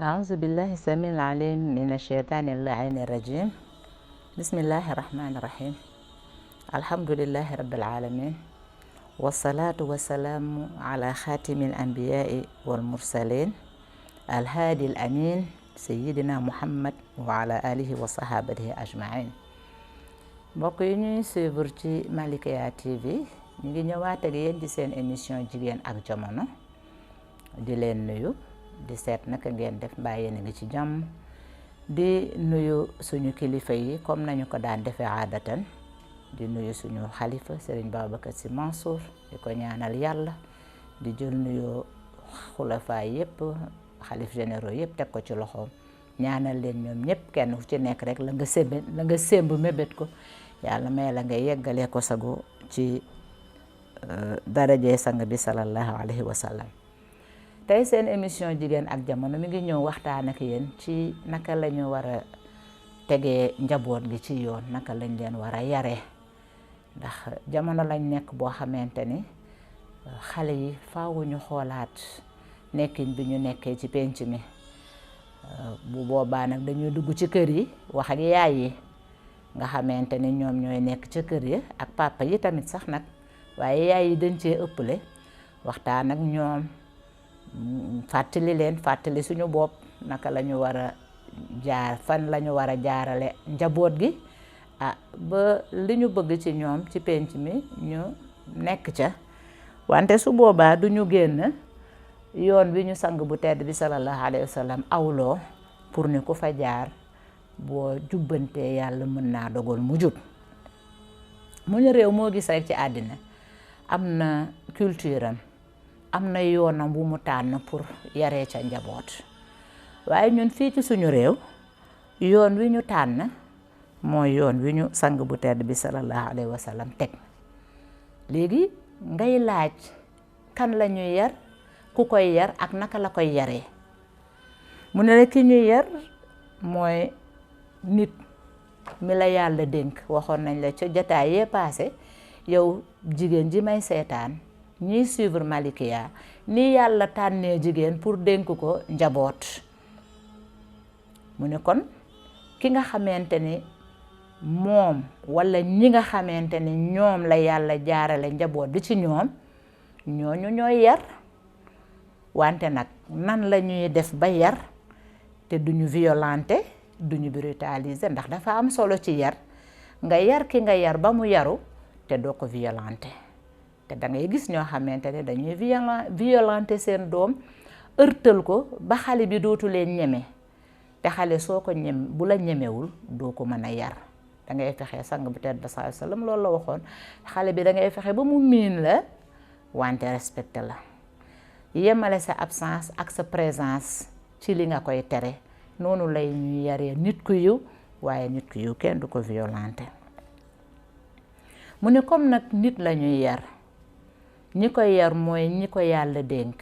أعوذ بالله السميع العليم من الشيطان اللعين الرجيم. بسم الله الرحمن الرحيم. الحمد لله رب العالمين، والصلاة والسلام على خاتم الأنبياء والمرسلين الهادي الأمين سيدنا محمد وعلى آله وصحابته أجمعين. mbokk yi ñuy suivre ci Malikia TV ñu ngi ñëwaat ak yéen di seen émission jigéen ak jamono di leen nuyu di seet naka ngeen def mbaa yéen a ngi ci jàmm di nuyu suñu kilifa yi comme nañu ko daan defee aadatan di nuyu suñu xalifa Serigne Babacar Sy Mansour di ko ñaanal yàlla di jël nuyu xulafa yépp xalif généraux yépp teg ko ci loxoom ñaanal leen ñoom ñépp kenn fu ci nekk rek la nga sémb mébét ko yàlla may la nga yeggalee ko sago ci darajee sang bi sallallahu alayhi wa sallam. tey seen émission jigéen ak jamono mi ngi ñëw waxtaan ak yéen ci naka la ñu war a tegee njaboot gi ci yoon, naka lañ leen war a yaree ndax jamono lañ nekk boo xamante ni xale yi faaw ñu xoolaat nekkin bi ñu nekkee ci penc mi. bu boobaa nag dañuy dugg ci kër yi wax ak yaay yi nga xamante ni ñoom ñooy nekk ci kër yi ak papa yi tamit sax nag, waaye yaay yi dañ cee ëpple waxtaan ak ñoom, fàttali suñu bopp naka la ñu war a jaar, fan la ñu war a jaarale njaboot gi ba li ñu bëgg ci ñoom ci penc mi ñu nekk ca. wante su boobaa du ñu génn yoon wi ñu sang bu tedd bi sallallahu alayhi wa sallam awloo pour ni ku fa jaar boo jubbantee yàlla mën naa dogal mu jub. mu ñu réew moo gis rek ci àddina am na culture am na yoonam bu mu tànn pour yaree ca njaboot, waaye ñun fii ci suñu réew yoon wi ñu tànn mooy yoon wi ñu sang bu tedd bi sallallahu alayhi wa sallam teg. léegi ngay laaj kan la ñuy yar, ku koy yar ak naka la koy yaree. mu ne la ki ñuy yar mooy nit mi la yàlla dénk. waxoon nañ la ca jotaay yee paase, yow jigéen ji may seetaan ñiy suivre Malikia ni yàlla tànnee jigéen pour dénk ko njaboot. mu ne kon ki nga xamante ni moom walla ñi nga xamante ni ñoom la yàlla jaarale njaboot bi ci ñoom, ñooñu ñooy yar. wante nag nan la ñuy def ba yar te duñu violenter, duñu brutaliser, ndax dafa am solo ci yar nga yar ki nga yar ba mu yaru te doo ko violenter. te da ngay gis ñoo xamante ne dañuy violenter seen doom, ërtal ko ba xale bi dootu leen ñeme. te xale soo ko bu la ñemewul doo ko mën a yar. da ngay fexe sang bu tedd ba sallallahu alayhi wa sallam loolu la waxoon, xale bi da ngay fexe ba mu miin la wante respecté la. yemale sa absence ak sa présence ci li nga koy tere. noonu lay ñuy yaree nit ku yiw, waaye nit ku yiw kenn du ko violenté. mu ne comme nag nit la ñuy yar, ñi koy yar mooy ñi ko yàlla dénk.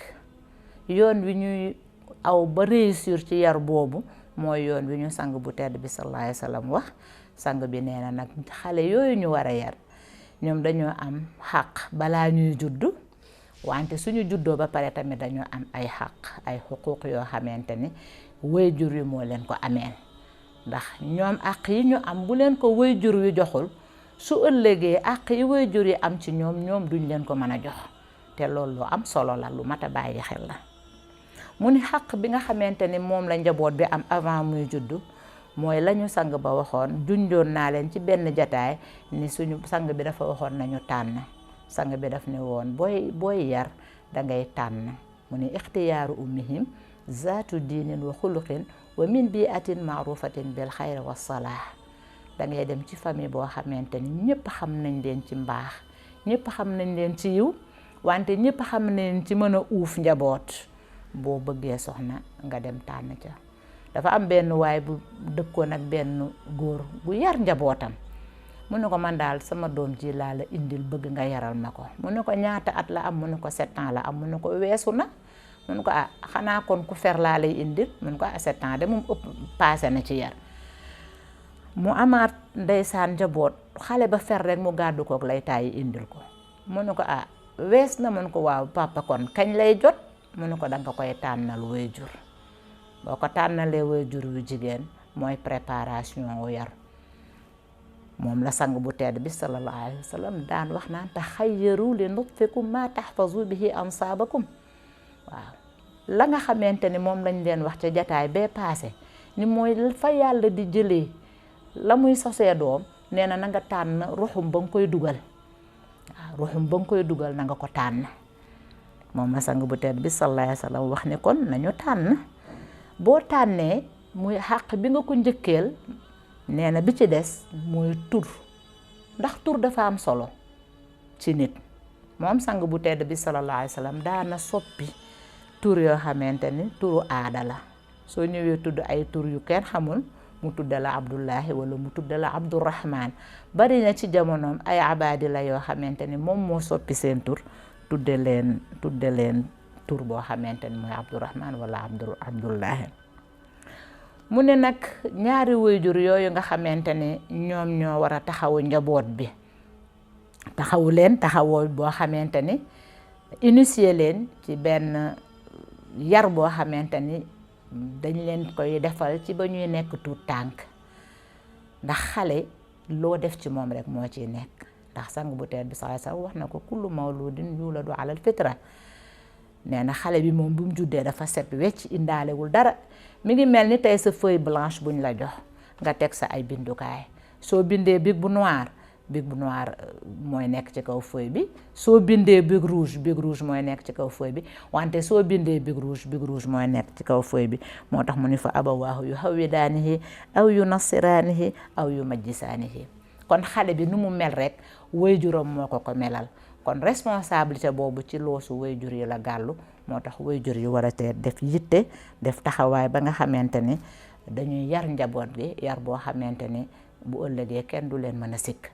yoon wi ñuy aw ba réussir ci yar boobu mooy yoon wi ñu sang bu tedd bi sallallahu alayhi wa sallam wax. sang bi nee na nag xale yooyu ñu war a yar ñoom dañoo am xaq balaa ñuy juddu, wante suñu juddoo ba pare tamit dañoo am ay xaq, ay xuquuq yoo xamante ni waajur yi moo leen ko ameel. ndax ñoom àq yi ñu am bu leen ko waajur wi joxul, su ëllëgee àq yi waajur yi am ci ñoom duñ leen ko mën a jox. te loolu lu am solo la, lu mat a bàyyi xel la. mu ni xaq bi nga xamante ni moom la njaboot bi am avant muy juddu mooy lañu sang ba waxoon, junjoon naa leen ci benn jataay ni suñu sang bi dafa waxoon nañu tànn. sang bi daf ne woon booy yar dangay tànn. mu ni ixtiyaaru ummihim zaatu diinin wa xuluqin wa min biatin maarufatin bil xayri wa salaah. dangay dem ci famille boo xamante ni ñëpp xam nañ leen ci mbaax, ñëpp xam nañ leen ci yiw, wante ñëpp xam nañ leen ci mën a uuf njaboot. boo bëggee soxna nga dem tànn ca. dafa am benn waay bu dëkkoon ak benn góor bu yar njabootam. mu ne ko man daal sama doom ji laa la indil, bëgg nga yaral ma ko. mu ne ko ñaata at la am? mu ne ko 7 ans la am. mu ne ko weesu na. mu ne ko xanaa kon ku fer laa lay indil? mu ne ko 7 ans de moom ëpp passé na ci yar. mu amaat ndeysaan njaboot, xale ba fer rek mu gàddu kook lay tàyyi indil ko. mu ne ko wees na. mu ne ko waaw papa kon kañ lay jot? mu ne ko danga koy tànnal waajur. boo ko tànnalee waajur wu jigéen mooy préparation wu yar. moom la sang bu tedd bi sallallahu alayhi wa sallam daan wax naan taxayyaru li nutfikum ma tahfazu bihi ansaabakum. waaw la nga xamante ni moom lañ leen wax ca jataay bee paase ni mooy fa yàlla di jëlee la muy sosee doom nee na nga tànn ruxum ba nga koy dugal. waaw ruxum ba nga koy dugal na nga ko tànn. moom la sang bu tedd bi sallallahu alayhi wa sallam wax ni kon nañu tànn. boo tànnee muy xàq bi nga ko njëkkeel nee na bi ci des mooy tur ndax tur dafa am solo ci nit. moom sang bu tedd bi sallallahu alayhi wa sallam daana soppi tur yoo xamante ni turu aada la. soo ñëwee tudd ay tur yu kenn xamul mu tudde la Abdullahi wala mu tudde la Abdurrahman. bari na ci jamonoom ay abadi la yoo xamante ni moom moo soppi seen tur tudde leen tur boo xamante ni mooy Abdurrahman wala Abdullahi. mu ne nag ñaari waajur yooyu nga xamante ni ñoom ñoo war a taxawu njaboot bi taxawu leen taxawoo boo xamante ni initier leen ci benn yar boo xamante ni dañ leen koy defal ci ba ñuy nekk tuut tànk. ndax xale loo def ci moom rek moo ciy nekk. ndax sang bu tedd bi sallallahu alayhi wasallam wax na ko kullu mawludin yuladu alal fitra. nee na xale bi moom bu mu juddee dafa set wecc indaalewul dara. mi ngi mel ni tey sa feuille blanche buñ la jox nga teg sa ay bindukaay. soo bindee bic bu noir mooy nekk ci kaw feuille bi. soo bindee bic rouge mooy nekk ci kaw feuille bi. wante soo bindee bic rouge mooy nekk ci kaw feuille bi. moo tax mu ni fa abawaahu yu hawwidaanihi aw yu nasiraanihi aw yu majjisaanihi. kon xale bi nu mu mel rek waajuram moo ko melal. kon responsabilité boobu ci loosu waajur yi la gàllu. moo tax waajur yi war a teel def yitte def taxawaay ba nga xamante ni dañuy yar njaboot gi yar boo xamante ni bu ëllëgee kenn du leen mën a sikk.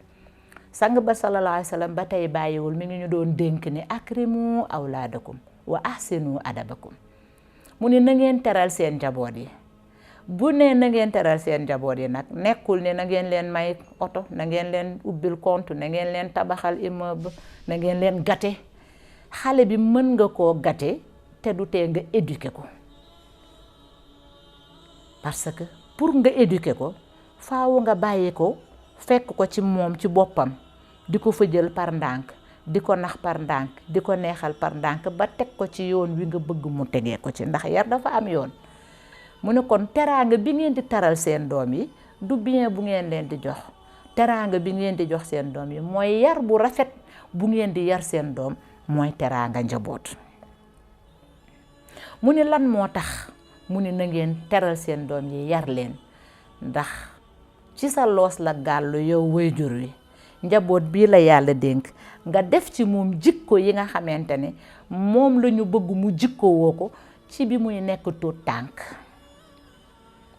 sang ba sallallahu alayhi wa sallam ba tey bàyyiwul mi ngi ñu doon dénk ni akrimu awlaadakum wa ahsinu adabakum. mu ni na ngeen teral seen njaboot yi. bu ne na ngeen teral seen njaboot yi nag nekkul ne na ngeen leen may oto na ngeen leen ubbil compte na ngeen leen tabaxal immeuble na ngeen leen gâté. xale bi mën nga koo gâté te du tee nga éduquer ko. parce que pour nga éduquer ko faaw nga bàyyi ko fekk ko ci moom ci boppam di ko fa jël par ndànk di ko nax par ndànk di ko neexal par ndànk ba teg ko ci yoon wi nga bëgg mu tegee ko ci ndax yar dafa am yoon. mu ne kon teraanga bi ngeen di taral seen doom yi du bien bu ngeen leen di jox. teraanga bi ngeen di jox seen doom yi mooy yar bu rafet bu ngeen di yar seen doom mooy teraanga njaboot. mu ne lan moo tax mu ne na ngeen teral seen doom yi yar leen ndax ci sa loos la gàllu yow waajur wi njaboot bii la yàlla dénk nga def ci moom jikko yi nga xamante ne moom la ñu bëgg mu jikko woo ko ci bi muy nekk tuut tànk.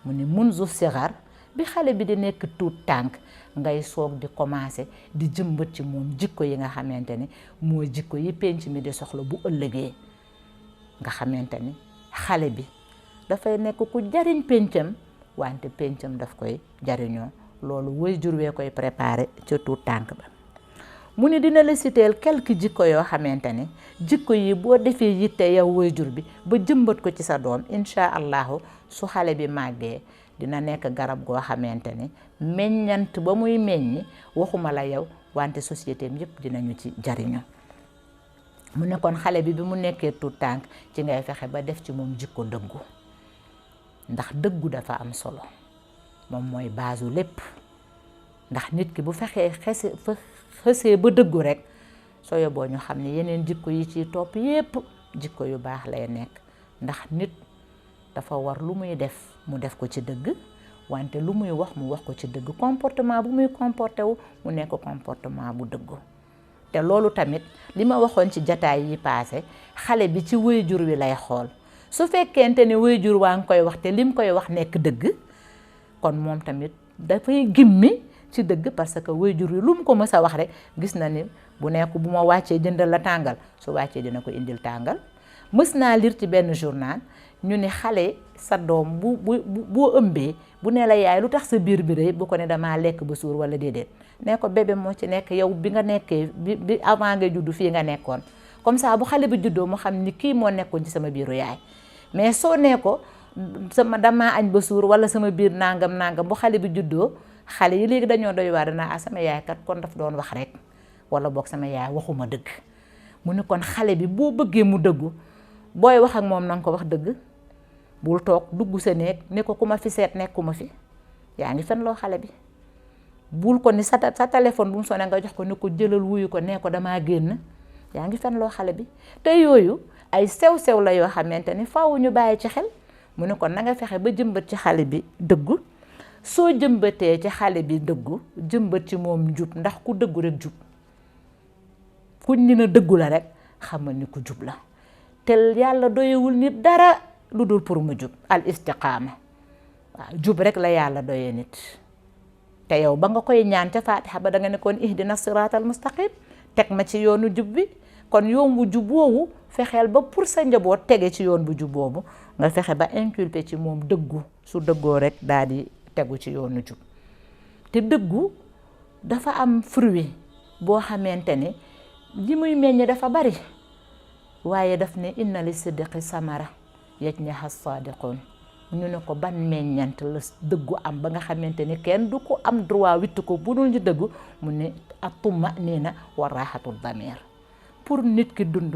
mu ne munzu sigar bi xale bi di nekk tuut tànk ngay soog di commencer di jëmbat ci moom jikko yi nga xamante ne mooy jikko yi penc mi di soxla bu ëllëgee. nga xamante ni xale bi dafay nekk ku jariñ pencam wante pencam daf koy jariñoo. loolu waajur wee koy préparer ca tuut tànk ba. mu ne dina la citer quelques jikko yoo xamante ne jikko yi boo defee yitte yow waajur bi ba jëmbat ko ci sa doom incha allahu su xale bi màggee dina nekk garab goo xamante ne meññant ba muy meññi waxuma la yow wante société am yëpp dinañu ci jariñu. mu ne kon xale bi mu nekkee tuut tànk ci ngay fexe ba def ci moom jikko dëggu ndax dëggu dafa am solo moom mooy baasu lépp. ndax nit ki bu fexee xësee ba dëggu rek soo yóbboo ñu xam ne yeneen jikko yi ci topp yépp jikko yu baax lay nekk. ndax nit dafa war lu muy def mu def ko ci dëgg wante lu muy wax mu wax ko ci dëgg. comportement bu muy comporté wu mu nekk comportement bu dëggu. te loolu tamit li ma waxoon ci jataay yi paase xale bi ci waajur wi lay xool. su fekkente ne waajur waa ngi koy wax te lim koy wax nekk dëgg kon moom tamit dafay gimmi ci dëgg parce que waajur wi lu mu ko mës a wax rek gis na ni bu nekk bu ma wàccee jëndal la tàngal su wàccee dina ko indil tàngal. mës naa lire ci benn journal ñu ne xale sa doom boo ëmbee bu ne la yaay lu tax sa biir bi rëy bu ko ne damaa lekk ba suur wala déedéet ne ko bébé moo ci nekk yow bi nga nekkee bi avant nga juddu fii nga nekkoon. comme ça bu xale bi juddoo mu xam ni kii moo nekkoon ci sama biiru yaay mais soo nee ko sama dama añ ba suur wala sama biir nangam bu xale bi juddoo xale yi léegi dañoo doy waar danaa sama yaay kat kon daf doon wax rek wala boog sama yaay waxuma dëgg. mu ne kon xale bi boo bëggee mu dëggu booy wax ak moom na nga ko wax dëgg bul toog dugg sa néeg ne ko ku ma fi seet nekkuma fi yaa ngi fen loo xale bi. bul ko ni sa téléphone bu mu sonné nga jox ko ne ko jëlal wuyu ko nee ko damaa génn yaa ngi fen loo xale bi. te yooyu ay sew-sew la yoo xamante ni faaw ñu bàyyi ci xel. mu ne kon na nga fexe ba jëmbat ci xale bi dëggu soo jëmbatee ci xale bi dëggu jëmbat ci moom njub ndax ku dëggu rek jub kuñ ni na dëggu la rek xamal ni ku jub la. te yàlla doyewul nit dara lu dul pour mu jub al istiqaama waaw jub rek la yàlla doyee nit. te yow ba nga koy ñaan ca Faatiha ba da nga ne kon ihdina siraatal mustaqim teg ma ci yoonu jub bi kon yoon bu jub boobu fexeel ba pour sa njaboot tege ci yoon bu jub boobu nga fexe ba inculper ci moom dëggu su dëggoo rek daal di tegu ci yoonu jub. te dëggu dafa am fruit boo xamante ne li muy meññ dafa bari waaye daf ne inna li siddiqi samara yajniha sadiqun ñu ne ko ban meññant la dëggu am ba nga xamante ni kenn du ko am droit witt ko bu dul ñu dëggu mu ne atuma nii na wa raxatul damir pour nit ki dund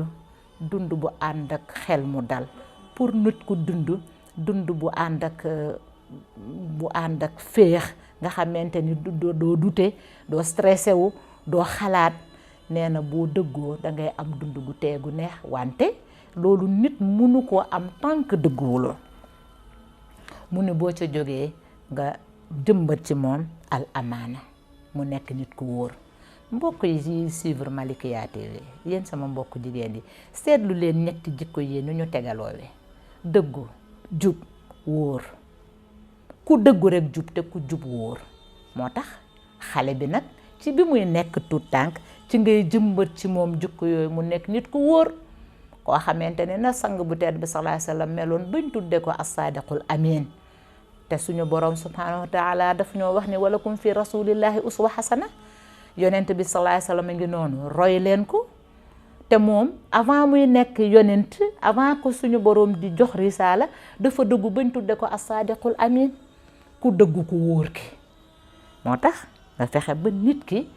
bu ànd ak xel mu dal pour nit ku dund bu ànd ak féex nga xamante ni doo dute doo stressé wu doo xalaat nee na boo dëggoo dangay am dund gu teegu neex wante loolu nit mënu koo am tant que dëgguwuloo. mu ne boo ca jógee nga jëmbat ci moom al amaana mu nekk nit ku wóor. mbokk yi suivre Malikia TV yéen sama mbokk jigéen yi seetlu leen ñetti jikko yi nu ñu tegaloowe dëggu jub wóor. ku dëggu rek jub te ku jub wóor moo tax xale bi nag ci bi muy nekk tuut tànk ci ngay jëmbat ci moom jikko yooyu mu nekk nit ku wóor koo xamante ne na sang bu tedd bi sallallahu alayhi wasallam meloon bañ tudde ko as-sadiqul amin. te suñu borom subhanahu wa taala daf ñoo wax ni walakum fi rasulillahi uswa hasana yonent bi sallallahu alayhi wasallam ngi noonu roy leen ko. te moom avant muy nekk yonent avant ko suñu borom di jox risaala dafa dëggu bañ tudde ko as-sadiqul amin ku dëggu ku wóor ki. moo tax nga fexe ba nit ki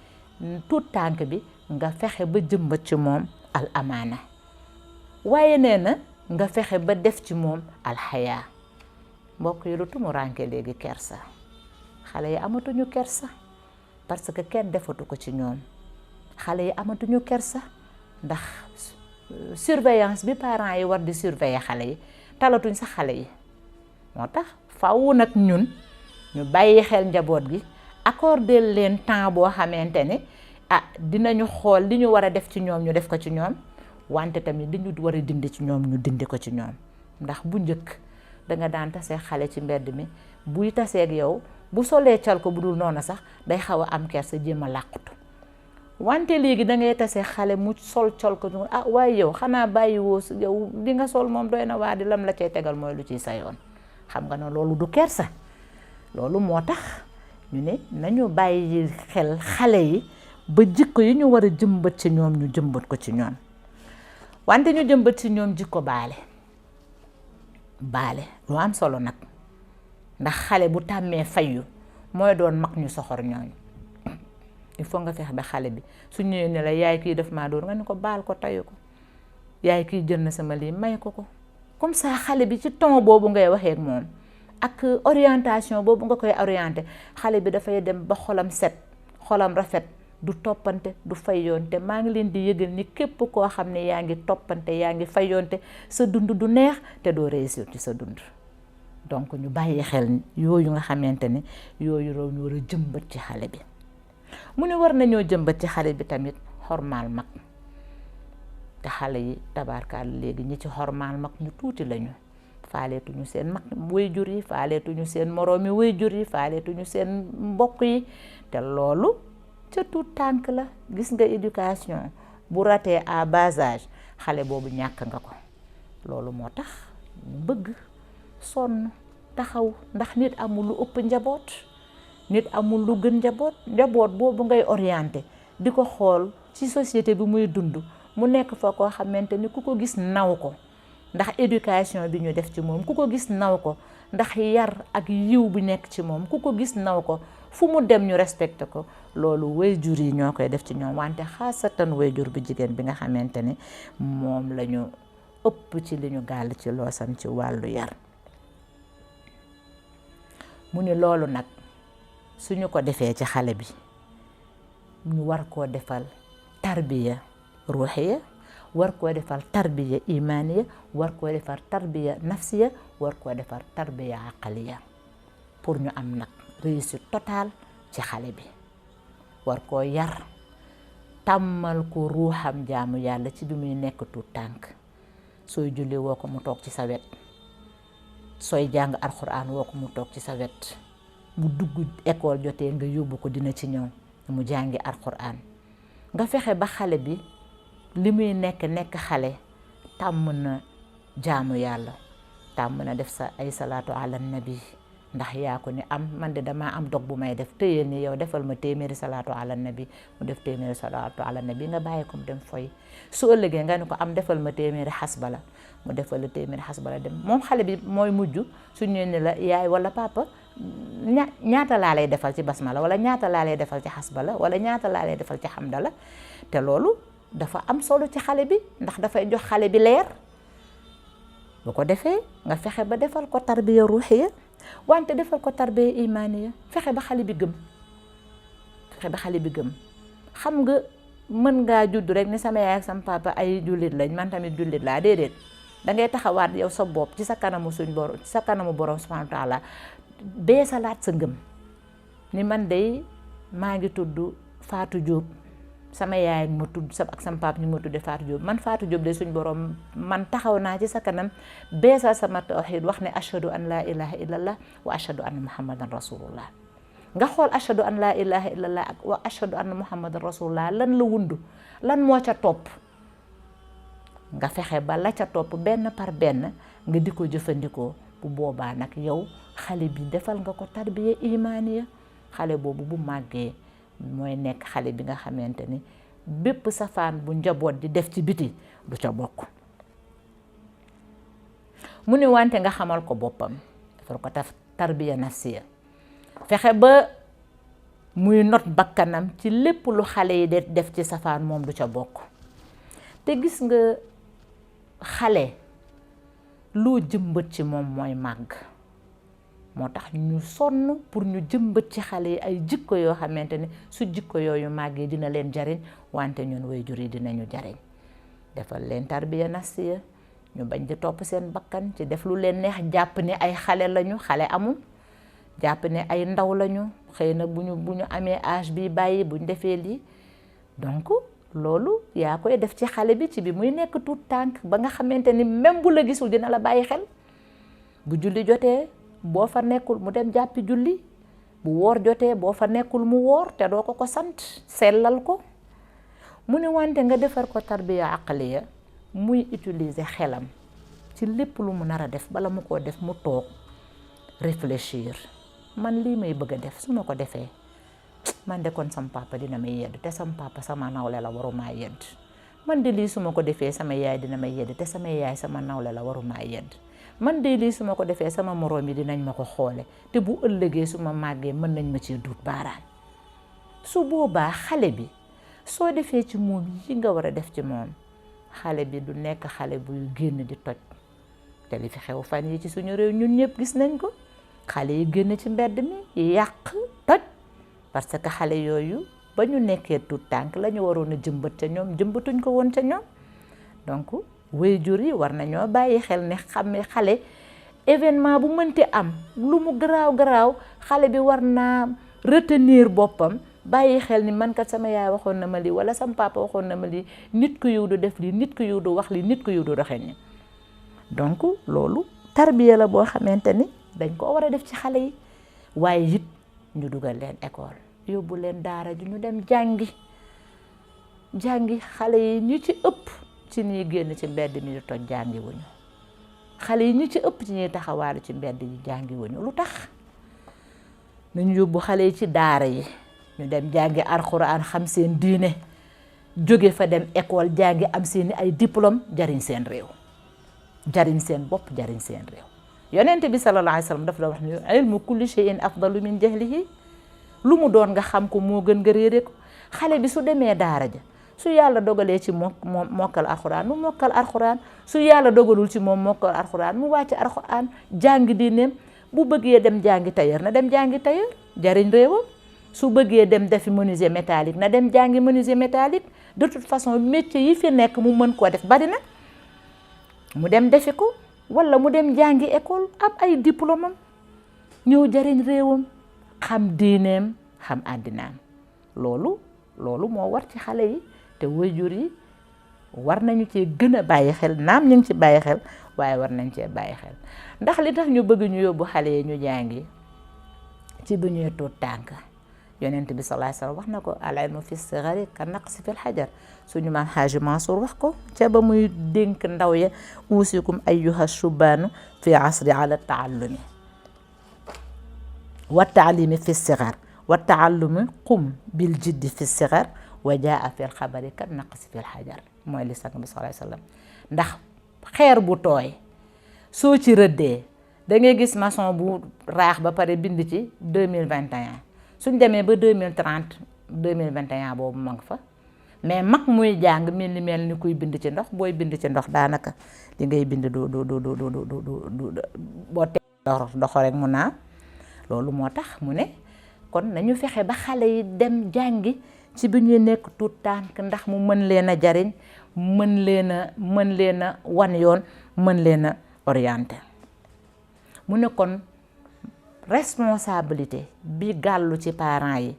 tuut tànk bi nga fexe ba jëmbat ci moom al amaana waaye nee na nga fexe ba def ci moom al xayaa. mbokk yi lu tumuraanke léegi kersa xale yi amatuñu kersa parce que kenn defatu ko ci ñoom. xale yi amatuñu kersa ndax surveillance bi parents yi war di surveiller xale yi talatuñ sax xale yi. moo tax faaw nag ñun ñu bàyyi xel njaboot gi accorder leen temps boo xamante ne dinañu xool li ñu war a def ci ñoom ñu def ko ci ñoom wante tamit li ñu war a dindi ci ñoom ñu dindi ko ci ñoom. ndax bu njëkk danga daan tasee xale ci mbedd mi buy taseeg yow bu solee cal ko bu dul noonu sax day xaw a am kersa jéem a làqutu wante léegi dangay tasee xale mu sol cal ko waaye yow xanaa bàyyi woo yow li nga sol moom doy na waa di lam la cay tegal mooy lu ciy sa yoon. xam nga ne loolu du kersa loolu moo tax ñu ne nañu bàyyi xel xale yi ba jikko yi ñu war a jëmbat ci ñoom ñu jëmbat ko ci ñoom wante ñu jëmbat ci ñoom jikko baale lu am solo nag ndax xale bu tàmmee fayu mooy doon mag ñu soxor ñooñu. il faut nga fex ba xale bi su ñëwee ne la yaay kii def maa doon nga ne ko baal ko tayu ko yaay kii jël na sama lii may ko comme ça xale bi ci ton boobu ngay waxee ak moom ak orientation boobu nga koy orienté xale bi dafay dem ba xolam set xolam rafet du toppante du fayyoonte. maa ngi leen di yëgal ni képp koo xam ne yaa ngi toppante yaa ngi fayyoonte sa dund du neex te doo réussir ci sa dund. donc ñu bàyyi xel yooyu nga xamante ne yooyu raw ñu war a jëmbat ci xale bi. mu ne war nañoo jëmbat ci xale bi tamit xormaal mag te xale yi tabaarkaal léegi ñi ci xormaal mag ñu tuuti lañu faaleetuñu seen mag waajur yi faaleetuñu seen moroomi waajur yi faaleetuñu seen mbokk yi te loolu ca tuut tànk la. gis nga éducation bu ratee à bas âge xale boobu ñàkk nga ko. loolu moo tax ñu bëgg sonn taxaw ndax nit amul lu ëpp njaboot nit amul lu gën njaboot boobu ngay orienté di ko xool ci société bi muy dund mu nekk fa koo xamante ni ku ko gis naw ko ndax éducation bi ñu def ci moom ku ko gis naw ko, ndax yar ak yiw bi nekk ci moom ku ko gis naw ko, fu mu dem ñu respecté ko. loolu waajur yi ñoo koy def ci ñoom, wante xaasatan waajur bu jigéen bi nga xamante ne moom la ñu ëpp ci li ñu gàll ci loosam ci wàllu yar. mu ni loolu nag suñu ko defee ci xale bi ñu war koo defal tarbiya ruuxiya, war koo defal tarbiya imaniya, war koo defal tarbiya nafsiya, war koo defal tarbiya aqaliya pour ñu am nag réussite totale ci xale bi. war koo yar tàmmal ko ruuxam jaamu yàlla ci bi muy nekk tuut tànk. sooy julli woo ko mu toog ci sa wet, sooy jàng alxuraan woo ko mu toog ci sa wet, mu dugg école jotee nga yóbbu ko dina ci ñëw mu jàngi alxuraan. nga fexe ba xale bi li muy nekk xale tàmm na jaamu yàlla, tàmm na def sa ay salaatu ala nabi, ndax yaa ko ni am man de damaa am dog bu may def téyeel ni yow defal ma téeméeri salaatu ala nabi, mu def téeméeri salaatu ala nabi nga bàyyi ko mu dem foy. su ëllëgee nga ni ko am defal ma téeméeri xasbala, mu defal la téeméeri xasbala dem. moom xale bi mooy mujj su ñu ne la yaay wala papa ñaata laa lay defal ci basmala, wala ñaata laa lay defal ci xasbala, wala ñaata laa lay defal ci xamdala. te loolu dafa am solo ci xale bi ndax dafay jox xale bi leer. bu ko defee nga fexe ba defal ko tarbiya ruuxiya, wante defal ko tarbiya imaniya, fexe ba xale bi gëm. xam nga mën ngaa judd rek ni sama yaay ak sama papa ay jullit lañ man tamit jullit laa, déedéet. da ngay taxawaat yow sa bopp ci sa kanamu borom subhanahu wa taala bee salaat sa ngëm ni man de maa ngi tudd Fatou Diop, sama yaay ma tudd ak sama papa ñu ma tudde Fatou Diop, man Fatou Diop de suñ borom man taxaw naa ci sa kanam beesal sama tawhid wax ne ashhadu an laa ilaha illallah wa ashhadu anna muhammadan rasulullah. nga xool ashhadu an laa ilaha illallah ak wa ashhadu anna muhammadan rasulullah lan la wundu, lan moo ca topp. nga fexe ba la ca topp benn par benn nga di ko jëfandikoo. bu boobaa nag yow xale bi defal nga ko tarbiya imaniya. xale boobu bu màggee mooy nekk xale bi nga xamante ni bépp safaan bu njaboot di def ci biti du ca bokk. mu ni wante nga xamal ko boppam, defal ko tarbiya nafsiya, fexe ba muy not bakkanam ci lépp lu xale yi def ci safaan moom du ca bokk. te gis nga xale loo jëmbat ci moom mooy màgg. moo tax ñu sonn pour ñu jëmbat ci xale yi ay jikko yoo xamante ni su jikko yooyu màggee dina leen jariñ, wante ñun waajur yi dinañu jariñ. defal leen tarbiya nafsiya, ñu bañ di topp seen bakkan ci def lu leen neex, jàpp ne ay xale lañu, xale amul. jàpp ne ay ndaw lañu, xëy na bu ñu amee âge bi bàyyi bu ñu defee lii. donc loolu yaa koy def ci xale bi ci bi muy nekk tuut tànk ba nga xamante ni même bu la gisul dina la bàyyi xel. bu julli jotee boo fa nekkul mu dem jàppi julli, bu woor jotee boo fa nekkul mu woor te doo ko sant sellal ko. mu ni wante nga defar ko tarbiya aqliya, muy utiliser xelam ci lépp lu mu nar a def bala mu koo def mu toog réfléchir. man lii may bëgg a def su ma ko defee man de kon sama papa dina may yedd te sama papa sama nawle la waruma yedd. man de lii su ma ko defee sama yaay dina may yedd te sama yaay sama nawle la waruma yedd. man de lii su ma ko defee sama moroom yi dinañ ma ko xoole te bu ëllëgee su ma màggee mën nañ ma ci duut baaraan. su boobaa xale bi soo defee ci moom yi nga war a def ci moom, xale bi du nekk xale buy génn di toj. te li fi xew fan yi ci suñu réew ñun ñëpp gis nañ ko. xale yi génn ci mbedd mi yàq toj, parce que xale yooyu ba ñu nekkee tuut tànk la ñu waroon a jëmbat ca ñoom jëmbatuñ ko woon ca ñoom. donc waajur yi war nañoo bàyyi xel ne xam ne xale événement bu mënti am lu mu garaaw xale bi war naa retenir boppam, bàyyi xel ni man kat sama yaay waxoon na ma lii wala sama papa waxoon na ma lii, nit ku yiw du def lii, nit ku yiw du wax lii, nit ku yiw du doxe ni. donc loolu tarbiya la boo xamante ni dañ koo war a def ci xale yi. waaye it ñu dugal leen école, yóbbu leen daara ju ñu dem jàngi. xale yi ñu ci ëpp ci ñuy génn ci mbedd mi di toj jàngi wuñu. xale yi ñu ci ëpp ci ñuy taxawaalu ci mbedd yi jàngi wuñu. lu tax? nañu yóbbu xale yi ci daara yi ñu dem jàngi alxuraan, xam seen diine, jóge fa dem école jàngi, am seeni ay diplôme, jariñ seen réew. jariñ seen bopp jariñ seen réew. yonent bi sallallahu alayhi wa sallam daf la wax ni ilmu kulli shay'in afdalu min jahlihi, lu mu doon nga xam ko moo gën nga réere ko. xale bi su demee daara ja su yàlla dogalee ci moom mokkal alxuraan mu mokkal alxuraan, su yàlla dogalul ci moom mokkal alxuraan mu wàcc alxuraan jàngi diineem. bu bëggee dem jàngi tailleur na dem jàngi tailleur jariñ réewam, su bëggee dem defi menuisier métallique na dem jàngi menuisier métallique. de toute façon métier yi fi nekk mu mën koo def bari na, mu dem defi ko, wala mu dem jàngi école am ay diplôme am ñëw jariñ réewam, xam diineem xam àddinaam. loolu moo war ci xale yi, te waajur yi war nañu cee gën a bàyyi xel. naam ñu ngi ci bàyyi xel waaye war nañ cee bàyyi xel, ndax li tax ñu bëgg ñu yóbbu xale yi ñu jàngi ci bu ñuy tuut tànk. yonent bi sallallahu alayhi wasallam wax na ko al ilmu fi sigari ka naqsi fil hajar. suñu maam Haaji Mansour wax ko ca ba muy dénk ndaw ya uusikum ayyuha shubaanu fi asri ala taallumi wa taalimi fi sigar wa taallumi qum bil jiddi fi sigar wa jaa fil xabari ka naqsi fil hajar. mooy li sang bi sallallahu alayhi wasallam. ndax xeer bu tooy soo ci rëddee da ngay gis maçon bu raax ba pare bind ci 2021 suñ demee ba 2030 2021 boobu ma nga fa. mais mag muy jàng mel ni kuy bind ci ndox. booy bind ci ndox daanaka li ngay bind du boo tee ndox rek mu naaw. loolu moo tax mu ne kon nañu fexe ba xale yi dem jàngi ci bi ñuy nekk tuut tànk, ndax mu mën leen a jariñ, mën leen a wan yoon, mën leen a orienté. mu ne kon responsabilité bi gàllu ci parents yi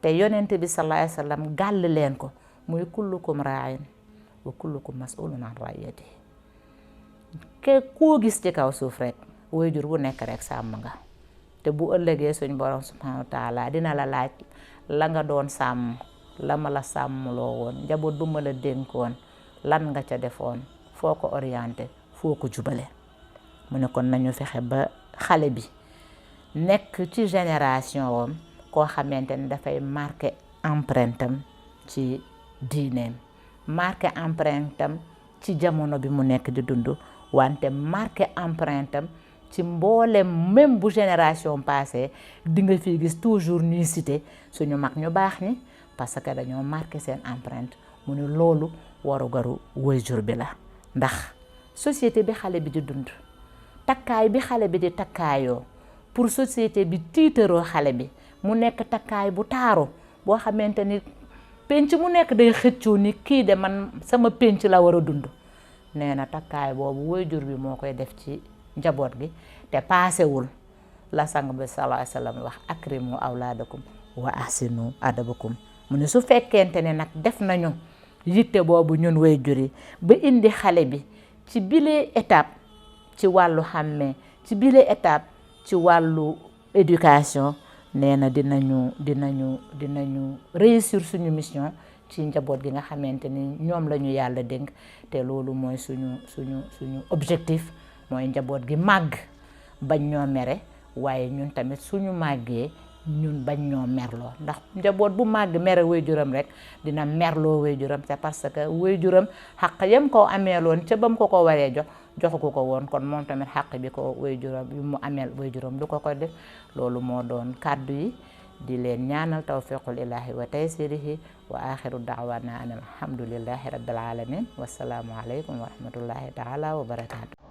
te yonent bi sallallahu alayhi wasallam gàll leen ko muy kullukum raa'in wa kullukum mas'ulun an ra'iyyatihi. koo gis ci kaw suuf rek waajur bu nekk rek sàmm nga, te bu ëllëgee suñ borom subhanahu wa taala dina la laaj la nga doon sàmm, la ma la sàmmloo woon, njaboot bu ma la dénkoon lan nga ca defoon, foo ko orienté, foo ko jubale. mu ne kon nañu fexe ba xale bi nekk ci génération wam koo xamante ne dafay marqué empreinte am ci diineem, marqué empreinte am ci jamono bi mu nekk di dund, wante marqué empreinte am ci mboolem. même bu génération passé di nga fi gis toujours ñuy cité suñu mag ñu baax ñi parce que dañoo marqué seen empreinte. mu ne loolu warugaru waajur bi la, ndax société bi xale bi di dund, takkaay bi xale bi di takkaayoo pour société bi tiitaroo xale bi mu nekk takkaay bu taaru boo xamante ni penc mu nekk day xëccoo ni kii de man sama penc la war a dund. nee na takkaay boobu waajur bi moo koy def ci njaboot gi, te paasewul la sang bi sallallahu alayhi wasallam wax akrimu awlaadakum wa ahsinu adabakum. mu ne su fekkente ne nag def nañu yitte boobu ñun waajur yi ba indi xale bi ci bile étape ci wàllu xàmmee, ci bile étape ci wàllu éducation, nee na dinañu réussir suñu mission ci njaboot gi nga xamante ni ñoom la ñu yàlla dénk. te loolu mooy suñu objectif, mooy njaboot gi màgg bañ ñoo mere, waaye ñun tamit suñu màggee ñun bañ ñoo merloo. ndax njaboot bu màgg mere waajuram rek dina merloo waajuram, c'est parce que waajuram xaq yam ko ameeloon ca bam ko waree joxu ko woon, kon moom tamit xaq bi ko waajuram yu mu ameel waajuram du ko def. loolu moo doon kàddu yi, di leen ñaanal tawfiqul ilahi wa taysirihi wa axiru da'wana an alhamdulillahi rabbil alamin. wassalaamu aleykum wa rahmatullahi taala wa barakaatu.